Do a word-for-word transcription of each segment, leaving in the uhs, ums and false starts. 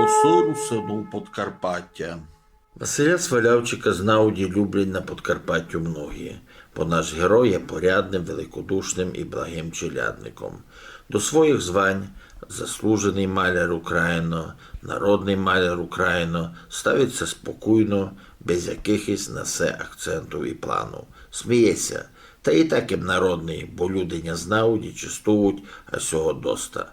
Голосы русинув Подкарпатя. Василя Свалявчика знаують і люблять на Подкарпатю многі, бо наш герой є порядным, великодушным і благым челядником. До своїх звань заслуженый маляр Україны, народный маляр Україны ставить ся спокійно, без якыхось на се акцентув і планув. Сміє ся, та і так им народный, бо люди ня знаують і честують, а сього доста.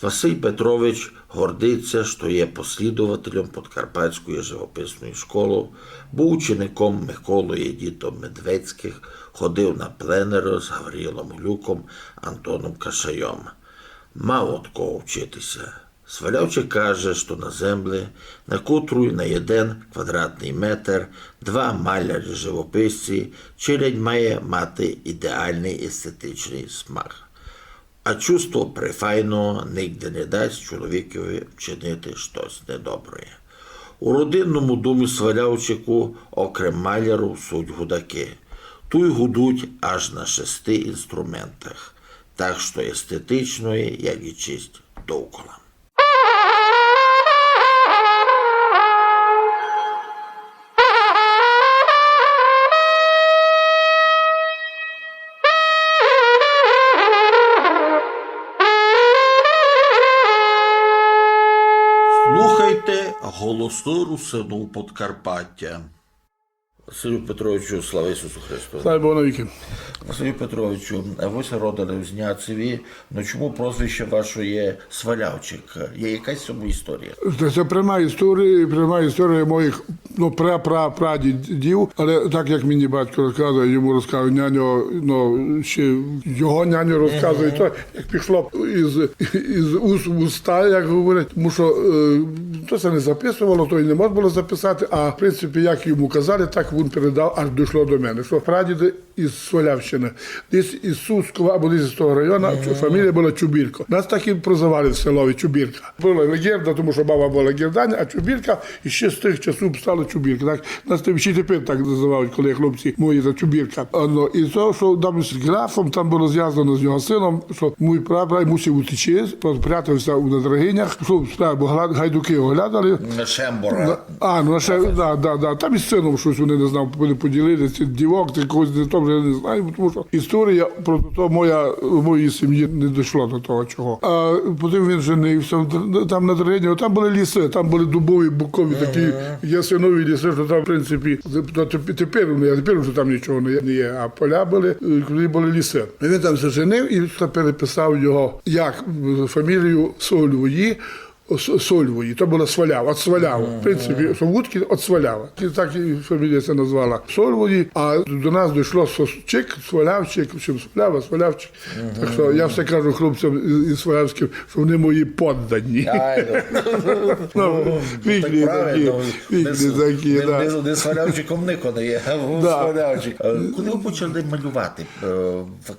Василь Петрович гордить ся, што є послідователем Подкарпатської живописної школы, быв учеником Миколы і Діто Медвецькых, ходив на пленеры з Гавриїлом Глюком, Антоном Кашайом. Мав од кого вчити ся. Свалявчик каже, што на землі, на котрій на єден квадратный метр два малярі-живописці, челядь має мати ідеалный естетичный смак. А чувство префайного нигде не дасть чоловікові вчинити штось недоброє. У родинному домі Свалявчику, окрем малярів, суть гудакы. Туй гудуть аж на шести інструментах, так што естетичної, як і честь довкола. Слухайте Голосы русинув Подкарпатя. Василю Петровичу, слава Ісусу Христу! Слава Богу навікы! Василю Петровичу, вы ся родили у Зняцеві, но чому прозвище ваше є Свалявчик? Є якась цьому історія? Та се пряма історія, пряма історія моїх, ну, пра-пра-прадідів, але так, як мені батько розказує, йому розказує няньо, ну, ще його няньо розказує, то як пішло із, із уст в уста, як говорять, тому що, е, то се не записувало, то й не можна було записати, а в принципі, як йому казали, так він передав, аж дійшло до мене, що прадіди із Свалявщини, десь із Сускова або десь з того району, фамілія була Чубірко. Нас так і прозивали в селові Чубірка. Була Легерда, тому що баба була Легерданя, а Чубірка, і ще з тих часів стала Чубірка. Так, нас там ще й тепер так називають, коли хлопці мої за Чубірка. А, ну, і то, що там з графом, там було зв'язано з його сином, що мій прапра мусив утечи, спрятався у Надрагинях, пішов справа, бо гла-, гайдуки його глядали. Шембора. А, ну, ще, да, да, да. Там із сином щось вони, не знав, вони поділили, ци дівок, ци когось, не то вже не знаю, тому що історія про то моя, моєї сім'ї не дійшла до того чого. А потім він женився в Др-, там на Драгині, там були ліси, там були дубові, букові такі ясенові ліси, що там, в принципі, то теп-, тепер, ну, тепер вже там нічого не є, не є, а поля були, е, коли були ліси. І він там заженив і переписав його як, е, фамілію Сольвої, С-, Сольвої, то була Свалява, от Свалява. В принципі, що Вудкін от Свалява. І так і фамілія ся назвала Сольвої, а до нас дійшло, що Чик, Свалявчик, в общем, Свалява, Свалявчик. Так що я все кажу хлопцям із, із Свалявським, що вони мої поддані. Ай, ну. Ну, ну, вічні такі, вічні такі, да. Не, не, не Свалявчиком нико не є, а Свалявчик. Е, коли ви почали малювати,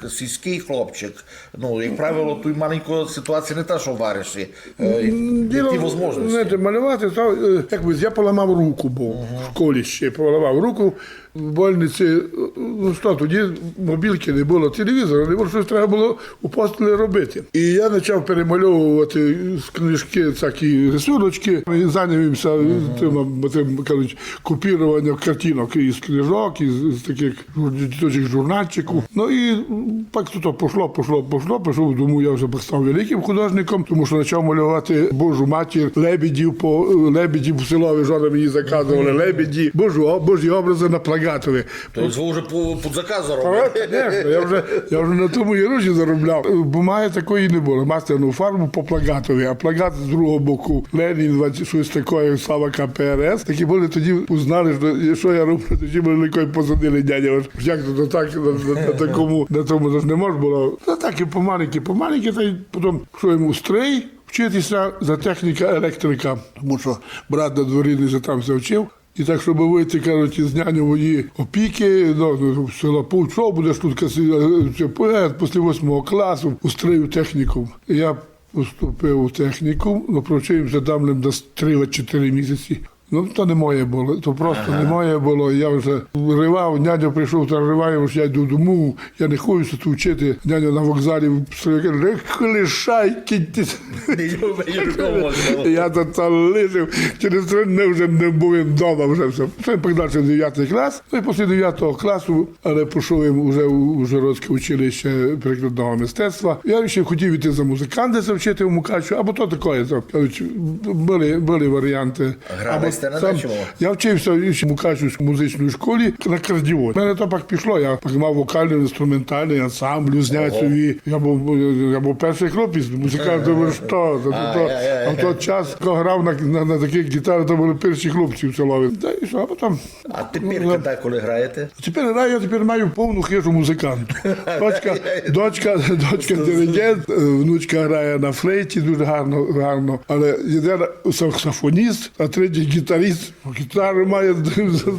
е, сільський хлопчик, ну, як правило, туй маленько ситуація не та, що в вариші. Е, м, які діло, возможності? Знаєте, малювати, то, е, як би, я поламав руку був в школі ще, поламав руку в больниці. Е, ну, що тоді, мобілки не було, телевізора не було, щось треба було у постелі робити. І я почав перемальовувати з книжки такі рисуночки. І зайняв ся тим, тим, кажуть, копірованням картинок із книжок, із, з таких жур-, дитячих журнальчиків. Ну і, м, так то, то пошло, пошло, пошло, пішов дому, я вже став великим художником, тому що почав малювати Божу Матір, лебедів по, е, лебедів в селові, жоны мені заказували, лебеді, Божу, Божі образи на плакатові. То есть ви вже по, під заказ заробили? Та, конечно, я вже, я вже на тому і гроші заробляв. Бумаги такої не було. Масляну фарбу по плакатові, а плакат з другого боку Ленін, щось таке, Слава К П Р С. Такі були тоді, узнали, що, що я роблю, тоді мене легко посадили, дядя. Ож як то, то так, на, на, на такому, на тому ж не можна було. Та так і помаленьки, помаленьки, та й потім пішов йому стрий вчитися за техніка електрика, тому що брат на дворі не за там завчив. І так, щоб вийти, кажуть, із няньової опіки, ну, ну, село Пучо, будеш тут каси-, е, е, після восьмого класу, у строю технікум. Я поступив у технікум, ну, провчив ся там лим десь три-чотири місяці. Ну, то не моє было, то просто не моє было. Я вже ревав, няньо прийшов, та реваю, ож я йду дому, я не хочу ся тут вчити. Няньо на вокзалі стоїть, каже: «Лише лишай, кінь ти». Не любить нікому. Я то, то лишив. Через три дні вже не був дома, вже все. Це пак далі девятый клас. Ну і після девятого класу, але пішов я вже у Ужгородське училище прикладного мистецтва. Я ще хотів іти за музиканта, ся вчити в Мукачеві, або то таке, то, кажуть, были, были варіанти. Грали сте на нечому? Я вчився ще в Мукачевській музичній школі на акордеоні. У мене то пак пішло, я пак мав вокально-інструментальний ансамбль у Зняцеві. Я був, я був перший хлопець, музикант, то ви що, то, то, то, а в той час, хто грав на, на, на таких гітарах, то були перші хлопці в селові. Та і що, а потім... А тепер, коли граєте? Тепер граю, я тепер маю повну хижу музикантів. Дочка, дочка, дочка диригент, е, внучка грає на флейті дуже гарно, гарно, але єден саксофоніст, а третій гітарист, гітару має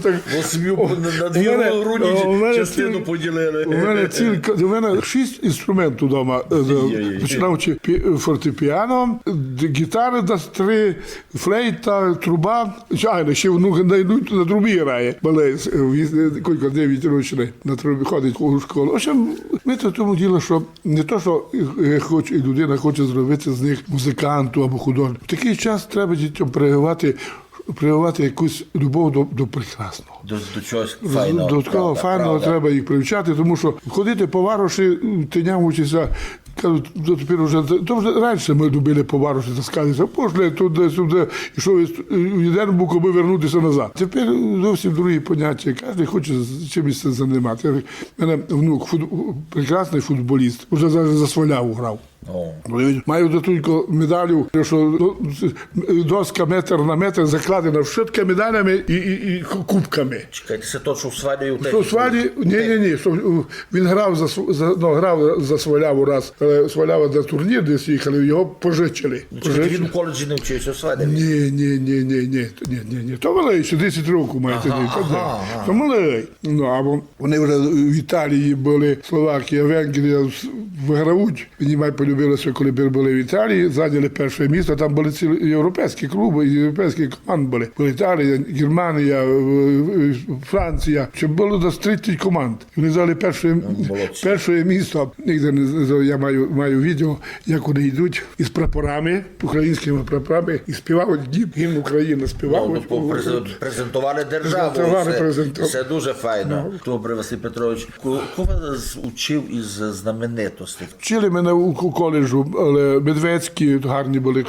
так. Восьмю на, на дві грудні частину поділили. У мене ціл-, у мене шість інструментів вдома, е, починаючи пі-, фортепіано, д-, гітари десь три, флейта, труба. Ще, а, ще внук на, на трубі грає, малий, е, віс-, е, кілько, девятирічний, на трубі ходить у школу. В общем, ми то в тому діло, що не то, що, е, хоч-, людина хоче зробити з них музиканту або художника. В такий час треба дітям прививати, прививати якусь любов до, до прекрасного. До, до чогось файного, до такого файного треба їх привчати, тому що ходити по вароші, тинявучися, кажуть, то тепер уже, то вже раніше ми любили по вароші таскатися, пошли туди-сюди, і що, і один був, аби вернутися назад. Тепер зовсім другі поняття, кожен хоче з-, чимось ся займати. У мене внук фут-, прекрасний футболіст, уже за, за Сваляву грав. О. Маю до тілько медалів, що, ну, доска метр на метр закладена вшытка медалями і, і, і ку-, кубками. Чекайте, се то, що в Свалі? Що в Свалі? Ні, ні, ні, що, у, він грав за Св-, за, ну, грав за Сваляву раз, але Свалява на турнір десь їхали, його пожичили. Ну, чекайте, він у коледжі не вчився, в Свалі? Ні, ні, ні, ні, ні, ні, ні, ні. То малий, ще десять років має тоді. Ага, ага. То малий. Ну, або вони вже в Італії були, Словакія, Венгрія, с-, виграють. Мені май полюбилося, коли бу-, були в Італії, зайняли перше місце. Там були цілі європейські клуби, європейські команди були. Була Італія, Германія, е, е, Франція. Ще було десь тридцять команд. І вони взяли перше, перше місце. Нігде не з-, я маю, маю відео, як вони йдуть із прапорами, українськими прапорами, і співають гімн, гімн України співають. Ну, ну, презентовали державу. Презентовали, це, презентовали. Це дуже файно. Ну. Добре, Василь Петрович, ко-, кого вас учив із знаменитостей? Вчили мене у, у коледжу, але Медвецькі, гарні були,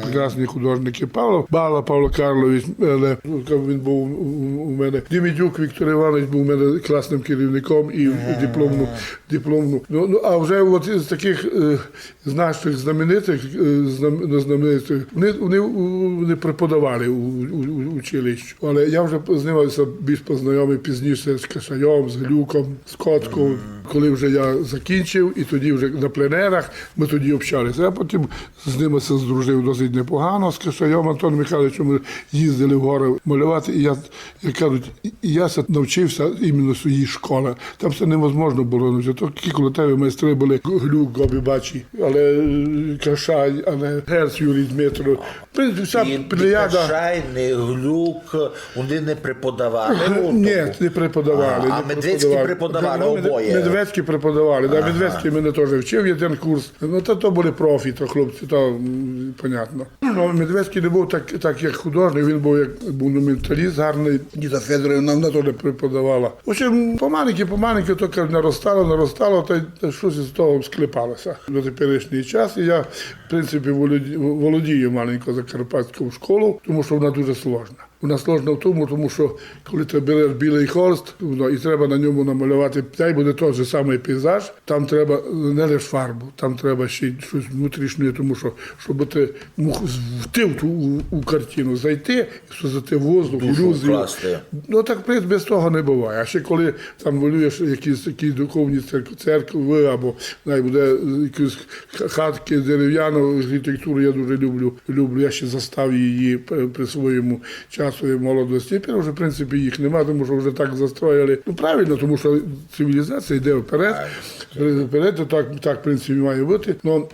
прекрасні художники. Павло, Бала, Павло Карлович, але він був у, у, у мене. Демідюк Віктор Іванович був у мене класним керівником і дипломну, дипломну. Ну, ну, а вже от із таких, е, значних, знаменитих, е, знам-, ну, знаменитих, вони, вони, вони преподавали у, у, у училищу. Але я вже з ними ся більш познайомив пізніше з Кашайом, з Глюком, з Котком. Коли вже я закінчив, і тоді вже на пленерах ми тоді общалися. Я потім з ними ся здружив досить непогано, з Кашайом Антоном Михайловичем ми їздили в гори малювати, і я, як кажуть, і, і я ся навчився іменно своєї школи. Там все невозможно було навчити. То такі коло тебе майстри були, Глюк, Гобі Бачі, але, е, Кашай, але Герц Юрій Дмитро. В принципі, вся плеяда. Кашай, не Глюк, вони не преподавали у тому? Ні, не преподавали. А Медвецькі преподавали обоє? Медвецькі преподавали, да, Медвецький мене теж вчив, один курс. Ну, то, то були профі, то хлопці, то, м, понятно. Ну, Медвецький не був так, так як художник, він був як монументаліст гарний. Ніна Федорівна, вона теж преподавала. В общем, помаленьки, помаленьки то, як наростало, наростало, та й, та щось із того склепалося на теперішній час. І я, в принципі, володі-, володію маленько закарпатською школою, тому що вона дуже сложна. Вона сложна в тому, тому що коли ти береш білий холст, ну, і треба на ньому намалювати, хай буде той же самий пейзаж, там треба не лише фарбу, там треба ще й щось внутрішнє, тому що, щоб ти мог вти в ту, у, у картину зайти, создати воздух, душу ілюзію вкласти. Ну, так без, без того не буває. А ще коли там малюєш якісь такі духовні церк-, церкви, або най буде якісь х-, хатки дерев'яну архітектуру, я дуже люблю, люблю, я ще застав її при, при своєму нашої молодості. Тепер вже, в принципі, їх нема, тому що вже так застроїли. Ну, правильно, тому що цивілізація йде вперед. Вперед, то так, так, в принципі, має бути. Ну,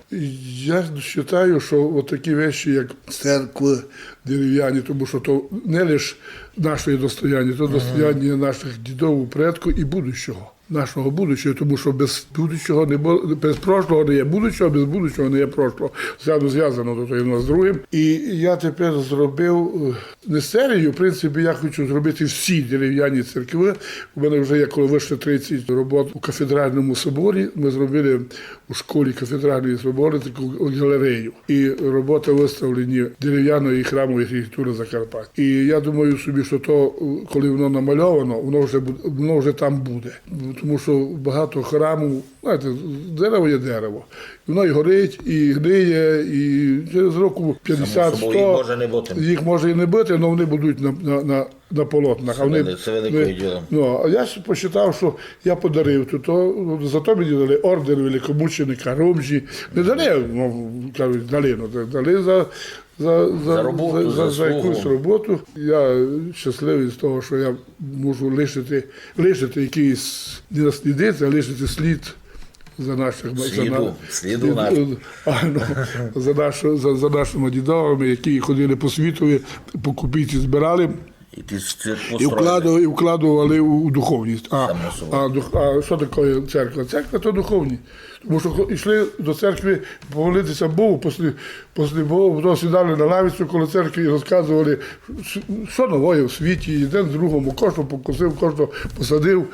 я вважаю, що от такі вещі, як церкви дерев'яні, тому що то не лише наше достояння, то достояння наших дідів, предків і будущого. Нашого будущого, тому що без будущого не було, без прошлого не є будущого, без будущого не є прошлого. Все зв'язано до того одно з другим. І я тепер зробив е, не серію, в принципі, я хочу зробити всі дерев'яні церкви. У мене вже є коло вище тридцять робот у кафедральному соборі. Ми зробили у школі кафедральної собору таку галерею. І роботи виставлені дерев'яної храмової архітектури Закарпаття. І я думаю собі, що то, коли воно намальовано, воно вже бу- воно вже там буде. Тому що багато храмів, знаєте, дерево є дерево. І воно і горить, і гниє, і через року п'ятдесят, сто, їх може і не бути, але вони будуть на, на, на, на полотнах. Це велике діло. Ну, а я ще посчитав, що я подарив, то, то за то мені дали орден великомученика Румжі. Не дали, ну, кажуть, дали, ну, дали за, за, за, за, за якусь роботу. Я щасливий з того, що я можу лишити, лишити якийсь, не наслідити, а лишити слід за наших сліду, сліду, сліду, а, ну, за, нашу, за, за нашими дідами, які ходили по світові, по копійці збирали. І ти з церкву і вкладували, і вкладували у, у духовність. А, а, дух, а що таке церква? Церква то духовність. Тому що йшли до церкви помолитися Богу, після, після Богу, потім сідали на лавицю коло церкви і розказували, що новоє в світі, і один з другому, кожного покосив, кожного посадив.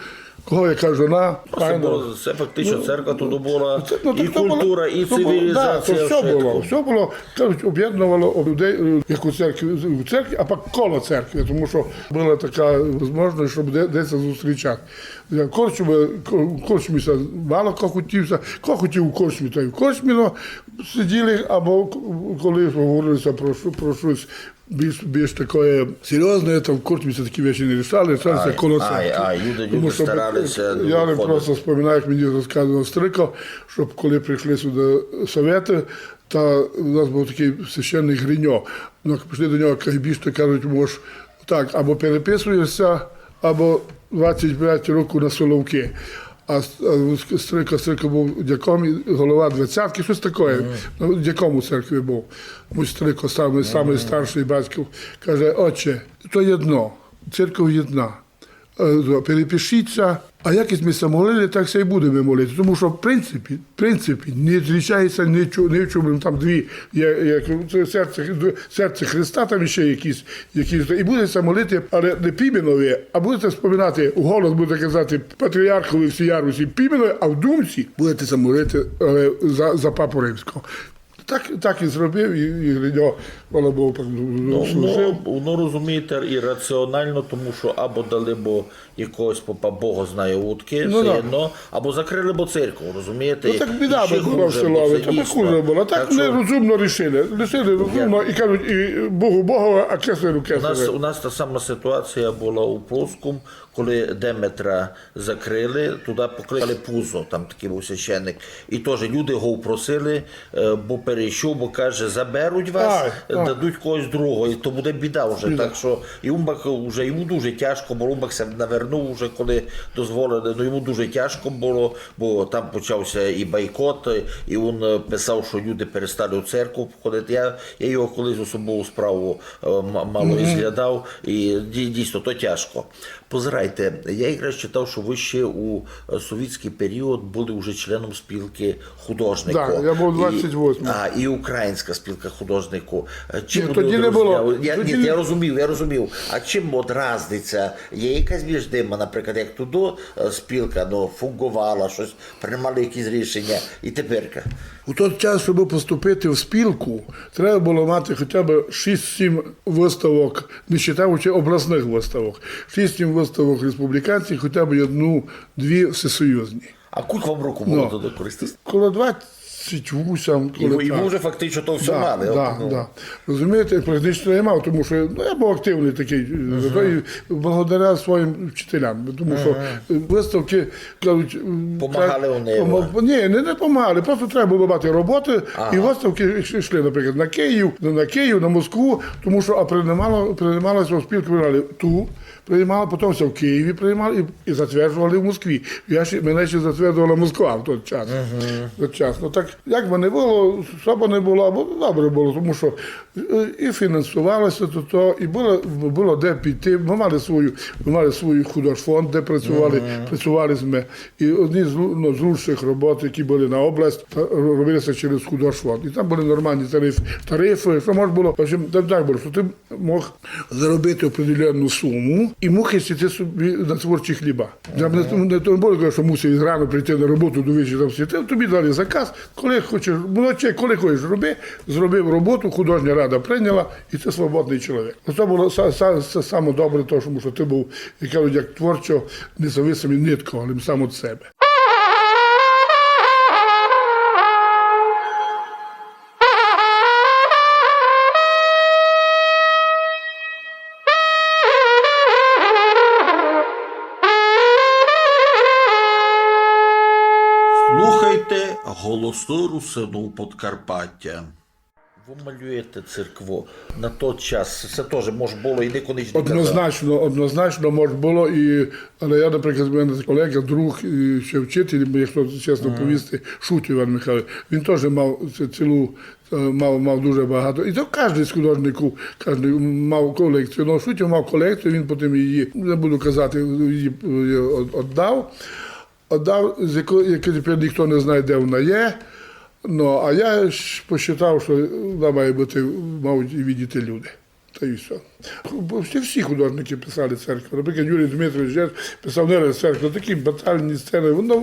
Кого яка жона, файно. Це фактично церква тут була, і культура, і цивілізація. Все було, все було, кажуть, об'єднувало людей, е, як у церкві, у церкві, а пак коло церкви, тому що була така можливість, щоб де- десь зустрічати. Корчми, корчми мало хто хотів, хто хотів у корчмі, той в корчмі, ну, сиділи, або коли говорилося про, про щось більш, більш таке серйозне, то в корчмі такі речі не рішали, рішалися коло церкви. А, а, люди, люди старалися. Я просто споминаю, як мені розказував Стрико, що коли прийшли сюди совєти, та у нас був такий священник Гриньо. Ну, як прийшли до нього, каже, більш то, кажуть, можеш так, або переписуєшся, або двадцять п'ять років на Соловки. А с- а с- Стрико, Стрико був дяком, і голова двадцятки, щось таке. Ну, дяком у церкві був. Мій Стрико, самий, самий старший батько, каже: «Отче, то єдно, церква єдна. Е, перепишіться, а як ми ся молили, так ся й будемо молити». Тому що в принципі, в принципі, не відрізняється нічого, ні в чому там дві. Є, є серце, серце Христа, там ще якісь, якісь. І будете ся молити, але не піменові, а будете споминати, у голос будете казати патріархові всі ярусі піменові, а в думці будете ся молити, але за, за папу римського. Так, так і зробив, і, і для нього, слава Богу, так служив. Ну, воно, воно, розумієте, і раціонально, тому що або дали, бо якогось попа Бога знає удки, все одно, або закрили, бо церкву, розумієте? Ну, так біда би була в селові, то би хуже було. Так нерозумно рішили. Рішили розумно і кажуть, і Богу Богу, а кесарю кесарю. У нас, у нас та сама ситуація була у Плоскому, коли Деметра закрили, туди покликали Пузо, там такий був священник. І теж люди його просили, е, бо перейшов, бо каже, заберуть вас, дадуть когось другого, і то буде біда вже. Так що і Умбак вже, йому дуже тяжко, бо Умбак ся навернув вже, коли дозволили, ну йому дуже тяжко було, бо там почався і бойкот, і він е, писав, що люди перестали у церкву ходити. Я, я його колись особову справу е, м- мало розглядав, і дій- дійсно то тяжко. Позирайте, я якраз читав, що ви ще у е, совітський період були вже членом спілки художників. Так, я був двадцять восьмий. А, і Українська спілка художників. Е, чим вони відрізняли? Ні, тоді не було. Я, ні, я розумів, я розумів. А чим от разниця? Є якась між ними, наприклад, як туди е, спілка, ну, функціонувала, щось, приймали якісь рішення, і тепер? У той час, щоб поступити в спілку, треба було мати хоча б шість-сім виставок, не вважаючи обласних виставок. Шість-сім виставок республіканських, хоча б одну-дві всесоюзні. А кулько вам року було тоді, коли сте? Коло двадцять Тридцять вісім, і, коли і так. Ви вже фактично то все мали, да, ну. Да. Розумієте, практично я мав, тому що, ну, я був активний такий, е, і благодаря своїм вчителям, тому що, е, виставки, кажуть, м, помагали вони, помо-, ні, не, не помагали, просто треба було мати роботи, і виставки йш-, йшли, наприклад, на Київ, на, на Київ, на Москву, тому що, а приймало, приймалося в спілку, приймали ту, приймали, потім все в Києві приймали і, і затверджували в Москві. Я ще, мене ще затверджувала Москва в той час. В той час. Ну так, як би не було, що би не було, або добре було, тому що, е, і фінансувалося то, то, і було, було де піти. Ми мали свою, ми мали свій художфонд, де працювали, працювали ми. І одні з лу-, ну, з лучших робот, які були на область, та ро-, робилися через художфонд. І там були нормальні тариф-, тарифи, що можна було, в общем, там так було, що ти мог заробити определенну суму і мог сидіти собі на творчі хліба. Я не, не, не було, що мусив рано прийти на роботу, до вечора там сидіти. Тобі дали заказ, коли хочеш, молодче, коли хочеш, роби, зробив роботу, художня рада прийняла, і ти свободний чоловік. Оце було са-, са-, са-, саме добре, то, що, що ти був, як кажуть, як творчо независимий нитко, але сам від себе. Слухайте «Голосы Русинів Подкарпатя». Ви малюєте церкву. На той час це теж мож було і нико нич не казав. Однозначно, однозначно мож було, і, але я, наприклад, в мене колега, друг, і ще вчитель, якщо чесно повісти, Шутів Іван Михайлович, він теж мав ці-, цілу, е, мав, мав дуже багато. І то кожен з художників, кожен мав колекцію. Ну, Шутів мав колекцію, він потім її, не буду казати, її, е, од-, оддав. Оддав, з якої, яке тепер ніхто не знає, де вона є. Ну, а я ж посчитав, що вона має бути, мають і видіти люди. Та й все. Бо всі, всі художники писали церкви. Наприклад, Юрій Дмитрович Жеш писав не раз церкви, такі батальні сцени. Воно,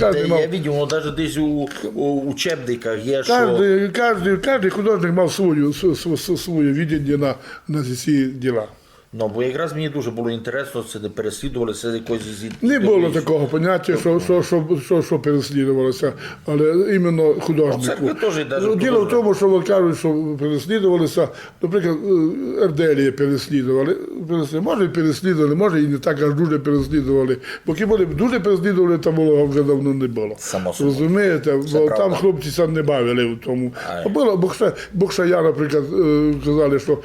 кожен мав, я видів, воно навіть десь у, у учебниках є, що кожен, кожен, кожен художник мав свою, св-, св-, св-, своє видіння на, на ці діла. Ну, бо якраз мені дуже було інтересно, це не переслідувалося якось зі... Не було такого поняття, що, що, що, що, що переслідувалося, але іменно художнику. Ну, церкви теж даже... Ну, діло в тому, що от кажуть, що переслідувалися, наприклад, е, Ерделія переслідували, переслідували, може, і переслідували, може, і не так аж дуже переслідували. Бо кіби вони дуже переслідували, то було вже давно не було. Само собою. Розумієте? Бо там хлопці ся не бавили в тому. А було, бо ще, бо ще я, наприклад, е, казали, що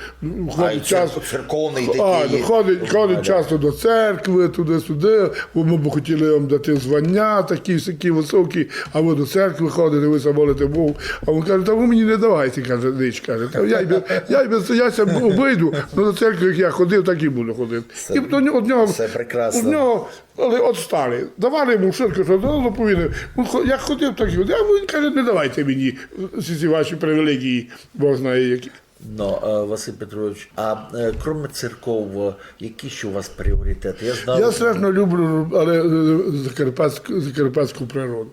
ходить часто, церковний такий, ну, ходить, ходить часто до церкви, туди-сюди, бо ми б хотіли вам дати звання такі, сякі високі, а ви до церкви ходите, ви ся молите Богу. А він каже: «Та ви мені не давайте, каже, нич, каже. Та я й без, я й без, я ся обойду, ну, до церкви, як я ходив, так і буду ходити». І до нього, од нього, од нього, але отстали. Давали йому все, що дали, заповідали. Він хо-, як ходив, так і ходив. А він каже: «Не давайте мені всі ці ваші привілегії, Бог знає які». Но, е, Василь Петрович, а, е, кроме церков, е, які ще у вас пріоритети? Я знав... Я страшно люблю, але, е, закарпатську, закарпатську природу.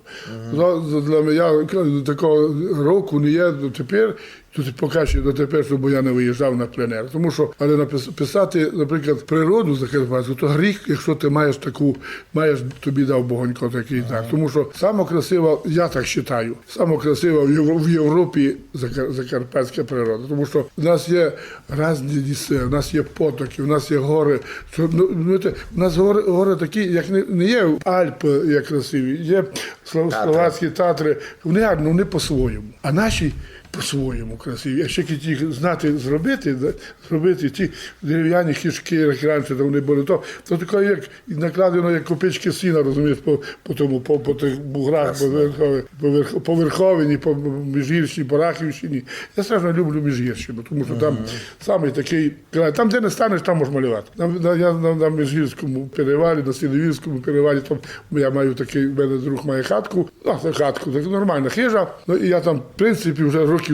Мгм. За, за, для мене, я кажу, такого року не є дотепер, то поки що дотепер, щоб я не виїжджав на пленер. Тому що, але напис-, писати, наприклад, природу закарпатську, то гріх, якщо ти маєш таку, маєш, тобі дав Богонько такий дар. Тому що сама красива, я так вважаю, сама красива в Євро-, в Європі зака-, закарпатська природа. Тому що в нас є різні ліси, в нас є потоки, в нас є гори. Що, ну, знаєте, в нас гори, гори такі, як не, не є Альпи, як красиві, є Слов-, Татры. Словацькі Татры. Вони гарні, вони по-своєму. А наші по-своєму красиві. А ще як їх знати зробити, да, зробити ті дерев'яні хижки, як раніше там вони були, то, то таке, як накладено, як копички сіна, розумієш, по, по тому, по, по тих буграх, по Верхові-, по Верх-, по Верховині, по Міжгірщині, по Рахівщині. Я страшно люблю Міжгірщину, тому що там самий такий край. Там, де не станеш, там можеш малювати. На, на, я на, на Міжгірському перевалі, на Синевірському перевалі, там я маю такий, в мене друг має хатку, ну, це хатку, так нормальна хижа. Ну, і я там, в принципі, вже років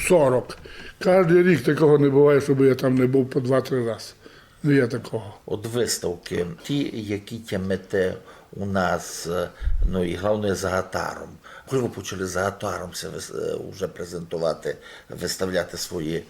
сорок. Кожен рік такого не буває, щоб я там не був по два-три рази. Не є такого. От виставки, ті, які тя мете у нас, е, ну, і головне за гатаром. Коли вы почали за гатаром ся вис-, е, уже презентовати, выставляти свої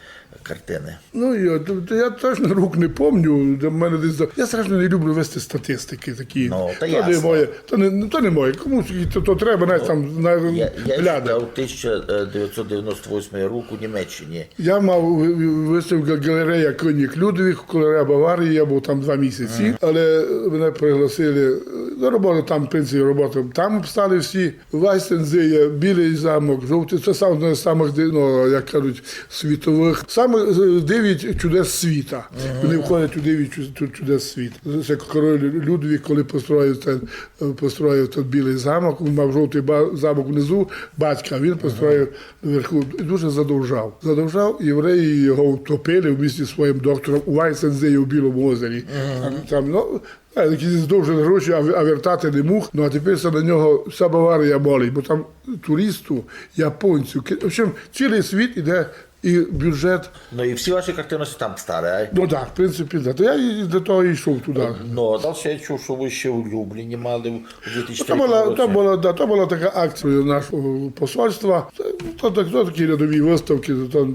картины? Ну, я, то, то я точно рук не помню, де в мене десь за-, я страшно не люблю вести статистикы такі. Ну, та то не ясно. Моє, то не, то не моє. Комусь то, то треба, знаєш, там, на, я, я глядати. Читав тисяча девятьсот девяносто восьмого року у Німеччині. Я мав ви-, ви-, выставку га-, галерея Кёниг Людвіг, галерея Баварії, я быв там два місяці, але мене пригласили, е, на роботу, там, в принципі, роботу там обстали всі. Вайсензея, Білый замок, Жовтый, це сам, одне з самых, де-, ну, як кажуть, світовых. Саме, е, девять чудес світа. Вони входять у девять чу-, чу-, чудес світа. Це король Людвіг, коли построїв цей, е, построїв тот Білый замок, він мав жовтый ба-, замок внизу, батька, а він построїв наверху. І дуже задовжав. Задовжав, євреї його втопили вместе зі своїм доктором у Вайсензеї у Білому озері. Там, там, ну, е, якісь здовжені гроші, а, а вертати не мог. Ну, а тепер ся на нього вся Баварія молить, бо там туристу, японців, ки-, в общем, цілый світ іде і бюджет. Ну, і всі ваші картины там стали, ай? Ну, так, в принципі, так. То я і до того йшов туди. Ну, а далі я чув, що ви ще у Любліні мали у дві тисячі третьому році. То була, то була, да, то була така акція нашого посольства. Це, то, так, то такі рядові выставкы, то, то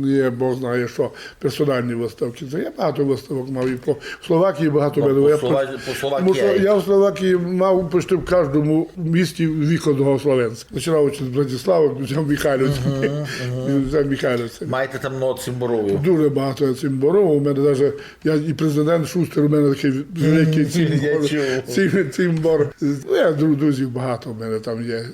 не є, Бог знає що, персональні выставкы. Це я багато выставок мав і по Словакії багато. Ну, мене, по я Слова-, по, по Словакії. Тому що я в Словакії мав почти в кожному місті виход до Словенська. Починаючи з Братислави, кінцем Михайлівця. Мгм, мгм. Кінцем Михайлівця. Маєте там много цімборовів? Дуже багато цімборовів. У мене даже, я і президент Шустер, у мене такий великий цімбор. Я чув. Цім-, цімбор. Ну, я дру-, друзів багато в мене там є.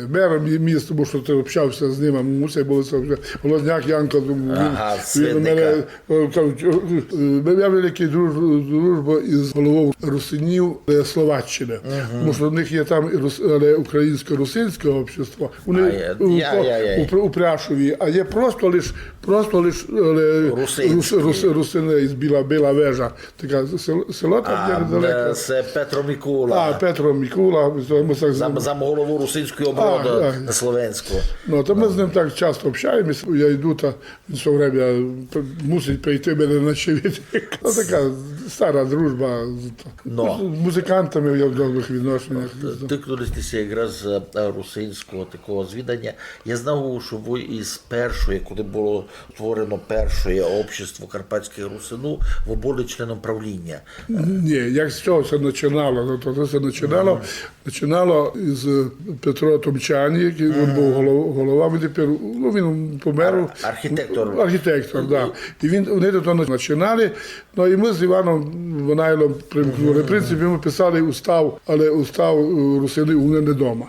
Мером є міста, тому що ти общався з ними, мусив було це вже. Голодняк Янко, він, ага, він у мене, е, кажуть, е, е, я великий друж-, дружба із головою русинів, е, Словаччини. Мгм. Тому що в них є там і рус-, але українсько-русинське общество. Вони, а, є, у, я, по-, я, я, у, у Пряшові, а є просто лиш, просто лиш, але русинські. Рус-, рус-, русини із Біла, Біла Вежа. Таке село, село там є недалеко. А, е, це Петро Микула. А, Петро Микула, ми так зам-, замголову русинської оброды на Словенську. Ну, то ми з ним так часто общаємося. Я йду, та він все время при-, мусить прийти мене навчити. Ну, така стара дружба. Ну. З музикантами я в добрых відношеннях. Тыкнули сьте ся якраз, е, русинського такого звіданя. Я знав, що ви із першої, коли було створено перше общество карпатських русинув, ви були членом правління. Ні, як з цього все починало, ну, то все починало, починало із Петро Томчані, який він був голов-, голова, він тепер, ну, він помер. Ар-, архітектор. Архітектор, да. І він, вони то починали, ну, і ми з Іваном Ванайлом примкнули. В принципі, ми писали устав, але устав, е, русини у мене дома.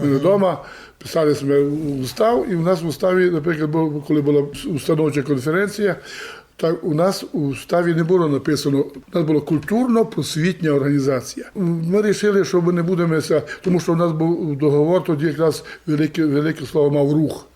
Ми вдома писали сьме устав, і в нас в уставі, наприклад, бу-, коли була установча конференція, так у нас у уставі не було написано, у нас було культурно-просвітня організація. Ми рішили, що ми не будемо ся, тому що у нас був договор, тоді якраз велике, велике слово мав рух.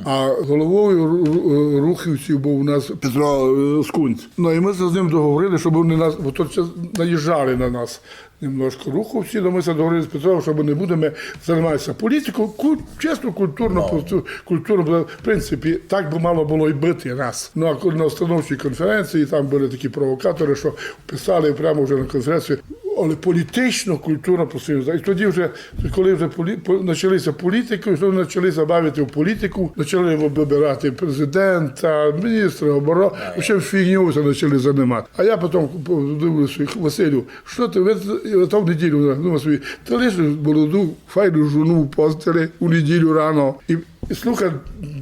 А головою ру-, ру-, рухівців був у нас Петро, е, Скунць. Ну і ми з ним договорили, щоб вони нас, бо то час наїжджали на нас. Немножко руху всі, но ми ся договорили з Петром, що ми не будемо займатися політикою, ку-, чисто культурно, просто культурно, в принципі, так би мало було і бути раз. Ну, а коли на установчій конференції там були такі провокатори, що писали прямо вже на конференції, але політично, культурно, просто, і тоді вже, коли вже полі-, по-, почалися політики, вже почалися бавити в політику, почали вибирати президента, міністра оборони, в общем, фігньою ся почали займати. А я потім подивився, Василю, що ти, ви, ви там в неділю, думаю собі, ти лишиш молоду, файну жону в постелі у неділю рано і, і слухай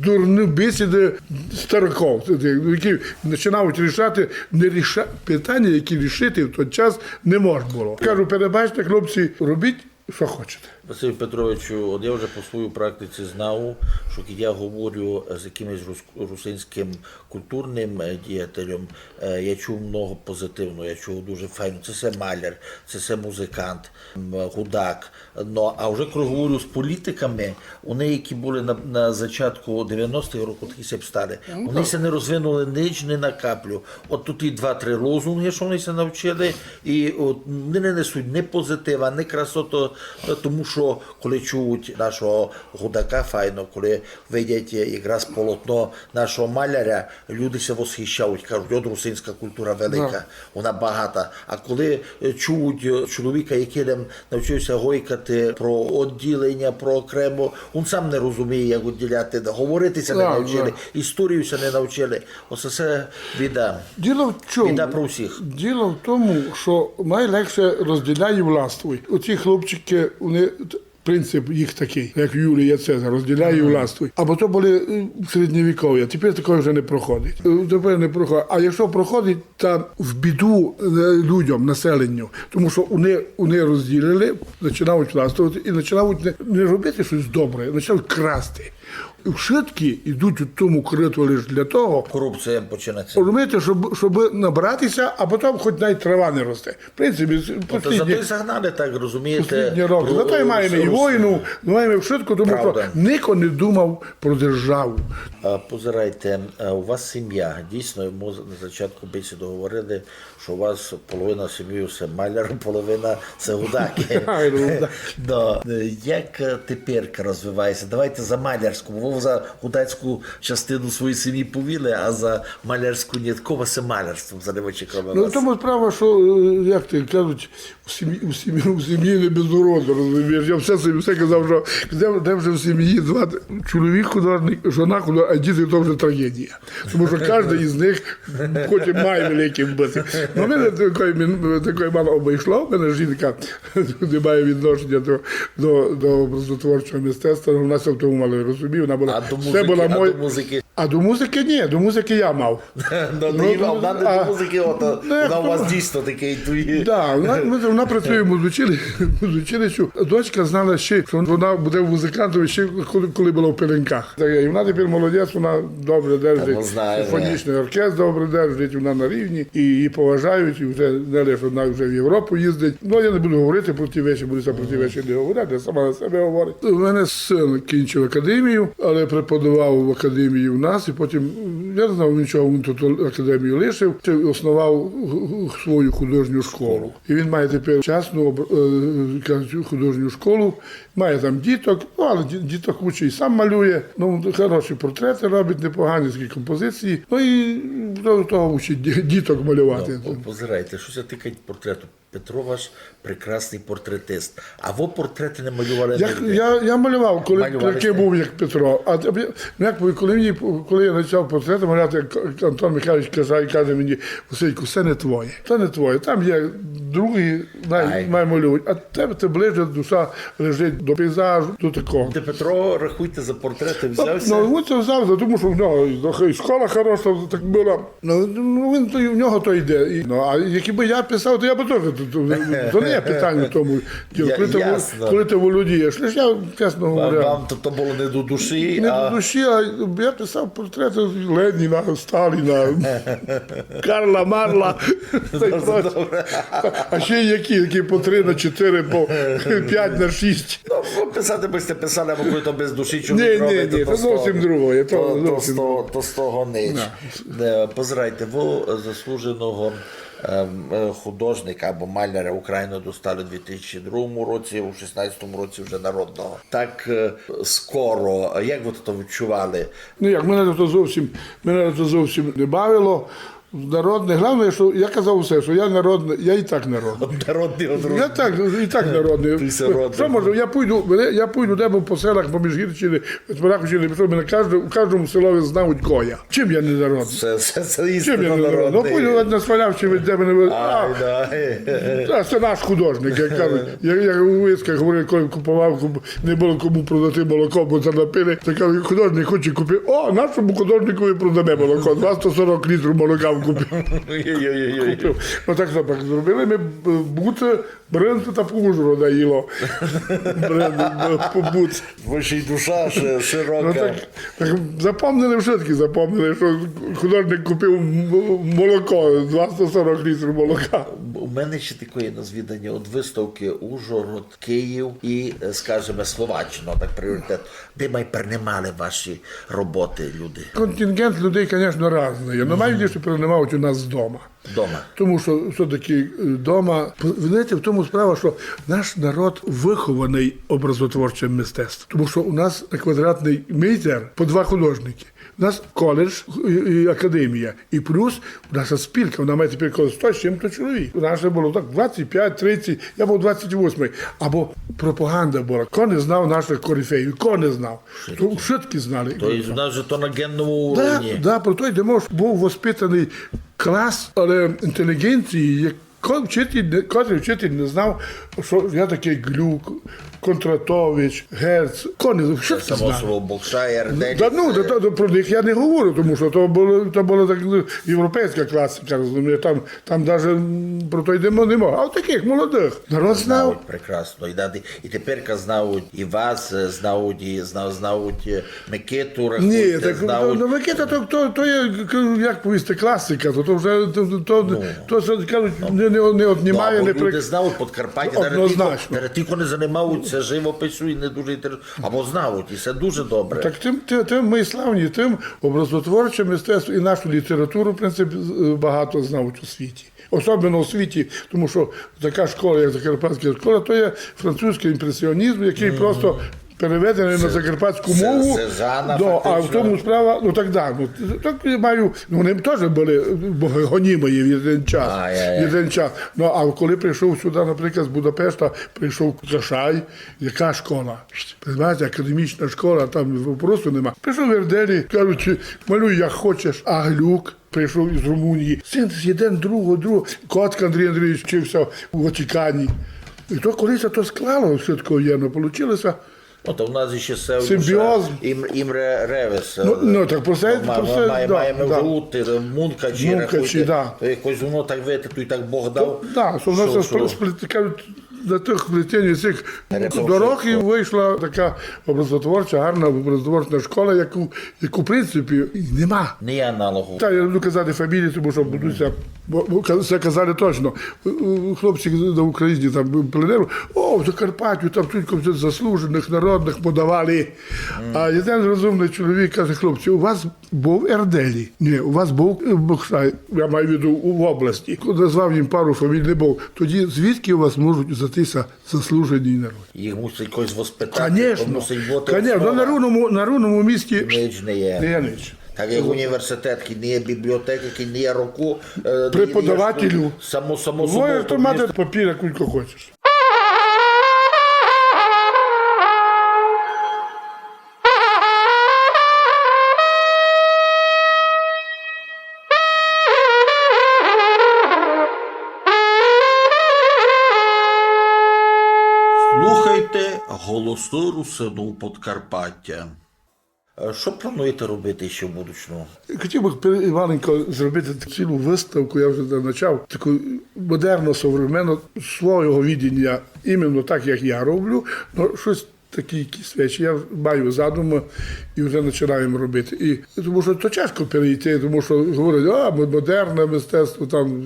дурні бесіди стариків, які починають рішати, не ріша-, питання, які рішити в той час не можна було. Кажу, перебачте, хлопці, робіть, що хочете. Василь Петровичу, от я вже по своїй практиці знав, що коли я говорю з якимось рус-, русинським культурним, е, діятелем, е, я чув много позитивного, я чув дуже файно. Це все маляр, це все музикант, м, гудак. Ну, а вже коли говорю з політиками, вони, які були на, на зачатку девяностых років, такі ся б стали, вони ся не розвинули ніч, ні на каплю. От тут і два-три лозунги, що вони ся навчили, і от не, не несуть ні позитива, ні красоту, Ну, тому што, коли чують нашого гудака файно, коли видять якраз полотно нашого маляря, люди ся восхищають, кажуть: «От русинська культура велика, вона багата». А коли, е, чують, е, чоловіка, який лем навчився гойкати про одділення, про окремо, він сам не розуміє, як одділяти, говорити ся не навчили, історію ся не навчили. Оце все біда. Діло в чому? Біда про всіх. Діло в тому, що май легше розділяй і властвуй. Оці хлопчики, вони, принцип їх такий, як Юлія Цезар, розділяй і властвуй. Або то були, е, середньовікові, а тепер такого вже не проходить. Е, тепер не проходить. А якщо проходить, та в біду, е, людям, населенню. Тому що вони, вони розділили, починають властвувати і починають не, не робити щось добре, починають красти. Вшыткі йдуть у тому криту лише для того, корупція починається, розумієте, щоб, щоб набратися, а потім хоч навіть трава не росте. В принципі, з-, От за послідні, той загнали, так, розумієте, послідні роки. Зато і маємо і війну, маємо вшытко, тому що нико не думав про державу. А, позирайте, а, у вас сім'я. Дійсно, ми на початку бесіди говорили, що у вас половина сім'ї — це маляри, половина — це гудаки. Ай, ну, да. Да. Е, як, е, тепер розвивається? Давайте за малярську, бо ви за гудацьку частину своєї сім'ї повіли, а за малярську ні. Кого це малярством займається, кроме вас? Ну, в тому справа, що, е, як ти кажуть, у сім'ї, у сім'ї, у сім'ї не без уроду, розумієш? Я все собі, все казав, що де, де вже в сім'ї два чоловік художник, жона художник, а діти — то вже трагедія. Тому що кожен із них хоче май великим бути. Ну, мене такої, мен-, такої мало обійшло, в мене жінка не має відношення до, до, до образотворчого мистецтва, але вона ся в тому мало розуміє, вона була, це була моя. А до музики? А до музики ні, до музики я мав. Ну, ну, а вона не до музики, от, вона у вас дійсно такий інтуїт. Да, вона, вона, вона працює в музучилищі, музучилищу. Дочка знала ще, що вона буде музикантом ще коли, коли була в Пеленках. Так, і вона тепер молодець, вона добре держить, симфонічний оркестр добре держить, вона на рівні, і її поважають, і вже не лише вона вже в Європу їздить. Ну, я не буду говорити про ті речі, бо я про ті речі не говорю, я сама за себе говорю. У мене син кінчив академію, але преподавав в академії в нас, і потім, я не знав нічого, він тут академію лишив, чи основав свою художню школу. І він має тепер частну об-, е, кажуть, художню школу, має там діток, ну, але ді-, діток учить, сам малює. Ну, хороші портрети робить, непогані такі композиції. Ну, і до того учить ді-, діток малювати. Ну, позирайте, що ся тикать портрету. Петро ваш прекрасний портретист. А ви портрети не малювали ніде? Я, я малював, коли, коли був як Петро. А, ну, як, коли мені, коли я почав портрети малювати, як Антон Михайлович каже, каже мені: «Васильку, це не твоє. Це не твоє. Там є другі, най, най малюють. А тебе, ти ближе, душа лежить до пейзажу, до такого». Де Петро, рахуйте, за портрети взявся? Ну, він це взяв, тому що в нього і школа хороша так була. Ну, ну, він то, в нього то йде. І, ну, а якби я писав, то я би теж, то, то, то не є питання в тому. Коли ти, коли ти володієш, лиш я, чесно говоря, вам то, то було не до душі, не до душі, а я писав портрети Леніна, Сталіна, Карла Марла. А ще які, які по три на чотири, по п'ять на шість. Ну, писати би сте писали, або коли то без душі чоловік робить, то зовсім другоє, то з того нич. Е, позирайте, ви заслуженого, ем, е, художника або маляра Україну достали у дві тисячі другому році, у шістнадцятому році вже народного. Так, е, скоро. Як ви то відчували? Ну як, мене то зовсім, мене то зовсім не бавило. Народний, головне, що я казав усе, що я народний, я і так народний. Народний. Я так, і так народний. Що можу, я пойду, я пойду де по селах, по Міжгірщині, Рахущині, пішов, мене кожне, у кожному селові знають, кого я. Чим я не народний? Це, це, це істинно народний. Ну, пойду на Свалявщині, де мене, а, це наш художник, як кажуть. Я, я у Висках говорив, коли купував, куп-, не було кому продати молоко, бо занапили. Та каже: «Художник хоче купити». «О, нашому художникові продамо молоко». Двасто сорок літрів молока купив. Ой-ой-ой. Купив. Ну, так, так зробили. Ми б-, буцы, брынзу та по Ужгорода їло. Брынзу, по буц. Ваша душа ши-, широка. Ну, так, так запомнили, всі запомнили, що художник купив м-, молоко двасто сорок літрів молока. У мене ще такоє на звіданя од выставкы Ужгород, Київ і, е, скажеме, Словаччина, так, пріоритет. Де май принимали ваші роботы люди? Контингент людей, конечно, разный є, но май більше принимають у нас дома. Дома. Тому што всьо-таки, е, дома, п-, знаєте, в тому справа, што наш народ выхованый образотворчым мистецтвом. Тому што у нас на квадратный метр по два художникы. У нас коледж і, і академія. І плюс наша спілка, вона має тепер коло сто з чим-то чоловік. У нас было так двадцять пять, тридцять, я быв двадцять восьмый. Або пропаганда была. Ко не знав нашых корифеїв, ко не знав. То вшыткі знали. То єсть у нас же то на генному Да, уровні. Да, про то йдемо, што быв воспитаный клас, але інтеліґенції, як Ко-, вчитель не, котрый вчитель не знав, што я такый Глюк, Кондратович, Герц, ко не, Це вшыткі само знали. Собою Бокша і Ардель. Да, ну, Е, да, то, то про них я не говорю, тому што то было, то была так, ну, європейська класика, розумієш, там, там даже, м, про то йдемо не мова. А от такых молодых народ знав. Знавуть прекрасно. І, да, і теперка знавуть і вас, е, знавуть, і зна-, знавуть, е, Микиту, Ні, рахуйте, так, знавуть. Ну, Микита, то, то, то є, к-, як повісти, класика, то, то вже, то, то, то, Ну. то, што кажуть, не, не, не Ну, однімає, або не люди прик-, знавуть Подкарпаття, даже ті, Однозначно. даже ті, хто не занимавуть ся живопису і не дуже інтерес-, або знавуть, і се дуже добре. Так тым, тым, тым мы і славні, тым образотворче мистецтво і нашу літературу, в принципі, з-, багато знавуть у світі. Особливо у світі, тому што така школа, як Закарпатська школа, то є французькый імпресіонізм, якый просто переведеный на закарпатську Се-, мову. Сезана, Да, а в фактично. тому справа, ну так да, ну так я маю, ну вони теж были, бо гонімі в один час. А, я, я. В один час. Ну а коли прийшов сюди, наприклад, з Будапешта, прийшов Кашай, яка школа? Понимаєте, академічна школа, там вопросу нема. Прийшов Верделі, кажуть, малюй як хочеш, а Глюк прийшов із Румунії. Син з єден другого, другого. Котка Андрій Андрійович вчився у Ватикані. І то колись то склало, все таке єдно получилося. Ну, то в нас ще се Симбіоз. Ім-, Імре Ревес, Ну, е, ну, так про це, ма-, про це, ма-, да, маєме да. вже Утти, Мункачі, Мункачі, рахуйте. Да. То якось воно так, видите, то й так Бог дав, Да, що в нас що, це що спли-, сплетикають на тых плетеннях цих Репресовського. дорог і вийшла така образотворча, гарна образотворча школа, яку, яку, в принципі, і нема. Не є аналогу. Та, я люблю казати фамілії, тому що будуть ся, бо, бо ка-, це казали точно. У, у, хлопці на Україні там пленеру, о, в Закарпаттю, там тільки заслужених, народних подавали. А один розумный чоловік каже: «Хлопці, у вас быв Верделі?» «Ні, у вас быв, е, Бокша». Я маю в виду у, в області. Назвав їм пару фамілій, не быв. Тоді звідки у вас можуть взятися заслужені народні? Їх мусить якось воспитати, Конечно. то мусить бути Конечно. Ну, на основа. рівному, на рівному місці Ніч не є. не є ніч. Так як університет, кідь не є бібліотека, кідь не є року, е, Преподавателю. само, само собою. Можеш то мати папір, як кулько хочеш. Слухайте «Голосы Русинув Подкарпатя». Е, што плануєте робити ще в будучому? Хотів бы пер-, маленько зробити цілу выставку, я вже зазначав, таку модерну, современну, свого видіння, іменно так, як я роблю, но штось такі якісь речі. Я маю задумы і вже починаєме робити. І, тому што то тяжко перейти, тому што говорять: «А, мо-, модерне мистецтво, там,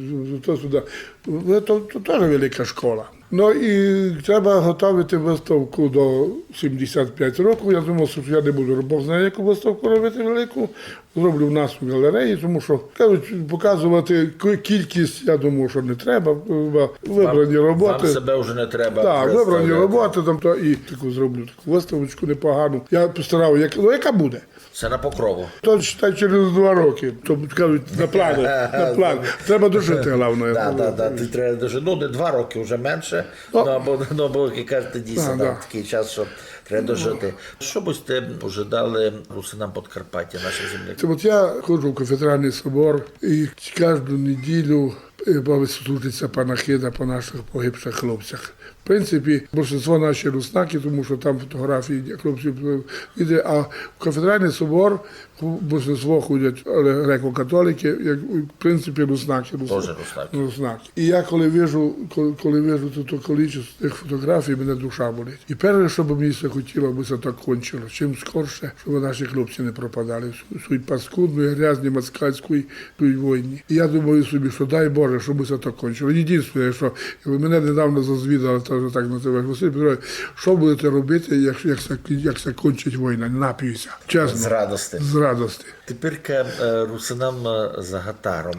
то сюди». Ну, то, то теж велика школа. Ну і треба готовити выставку до сімдесят пять років. Я думав, што я не буду, Бог знає, яку выставку робити велику. Зроблю в нас у галереї, тому што, кажуть, показовати ки-, кількість, я думаю, што не треба. Выбрані Вам, роботи. вам себе вже не треба Да, выбрані представляти. роботи, там то і таку зроблю таку выставочку непогану. Я постарав, як, ну, яка буде. Се на Покрову. То, считай, через два рокы. То, кажуть, на планы, на план. Треба дожити, головне. Да, да, да, ти треба дожити. Ну, не два рокы, вже менше. Ну. Ну, бо, ну, бо, як кажете, дійсно, Да, там да. такый час, што треба дожити. Што бы сьте пожадали русинам Подкарпатя, нашым землякам? Це от я ходжу в кафедральный собор і кожну неділю, е, бо служить ся панахида по нашых погибшых хлопцях. В принципі, большинство наші руснакы, тому што там фотоґрафії хлопців іде, а в кафедральный собор большинство ходять греко-католикы, як, в принципі, руснакы. Тоже руснакы. Руснакы. І я коли вижу, коли, коли вижу ту, ту кількість тых фотоґрафій, мене душа болить. І перше, што бы мені ся хотіло, бы ся так кончило. Чим скорше, щоб наші хлопці не пропадали в су-, в сій паскудній, грязній, москальській тій войні. І я думаю собі, што дай Боже, щоб ся так кончило. Єдинственне, што мене недавно зазвідали, теж так називають, Василь Петрович, што будете робити, як, як ся, як ся кончить война? Напійся. Чесно. З радости. З радости. Тепер, е, русинам, е, за гатаром.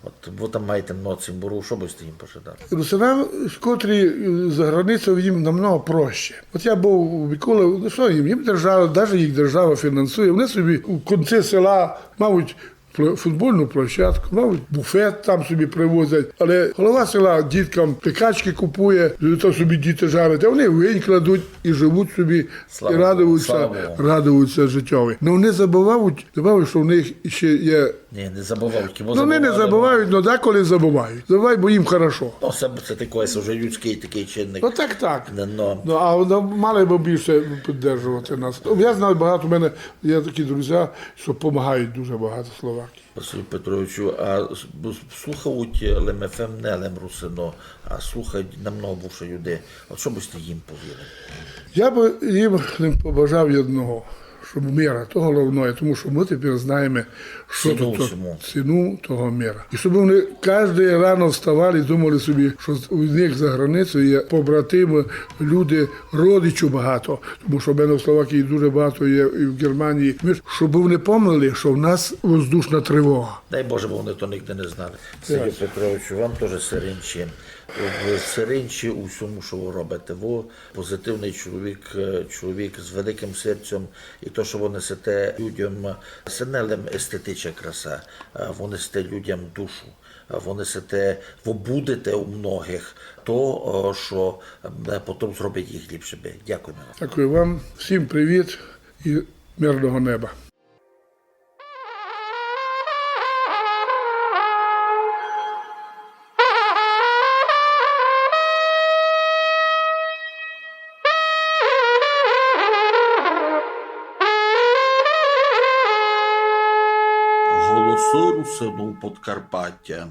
От вы там маєте много цимбору, што бы сьте їм пожадали? Русинам, котрі, е, за границею, їм намного проще. От я быв у Миколаїві, ну што їм, їм держава, даже їх держава фінансує, вони собі у кінці села мають пло-, футбольну площадку, мають буфет, там собі привозять, але голова села діткам пекачкы купує, то собі діти жарять, а вони огонь кладуть і живуть собі, Слава і Богу, радуються, слава Богу. Радуються життєві. Ну, вони забувають, забувають, што в них ще є Ні, не забувають. Ну, вони не забувають, но деколи забувають. Забувають, бо їм хорошо. Ну, се, се такой, се вже людськый такый чинник. Ну, так, так. Не, но. Ну, а воно мали бы більше підтримувати нас. Я знаю багато, у мене є такі друзі, што помагають дуже багато Словакії. Василь Петровичу, а с-, б-, слухають лем еф ем не лем русино, а слухають намного більше людей. От што бы сьте їм повіли? Я бы їм лем побажав одного, щоб мира, то головне, тому што мы тепер знаєме, што ціну то, всьому. Ціну того мира. І щоб вони кожне рано вставали і думали собі, што у них за границею є побратимы, люди, родичів багато. Тому што в мене в Словакії дуже багато є, і в Германії. Ми ж, щоб вони помнили, што в нас воздушна тривога. Дай Боже, бы вони то нигде не знали. Сергій Петрович, вам тоже серенчі. В серенчі у всьому, што вы робите. Вы позитивный чоловік, е, чоловік з великым серцем. І то, што вы несете людям, се не лем естетична краса, а вы несете людям душу. А вы несете, вы будете у многых то, о, што, е, потом зробить їх ліпшими. Дякуєме вам. Дякую вам. Всім привіт і мирного неба. Голосы русинув Подкарпатя.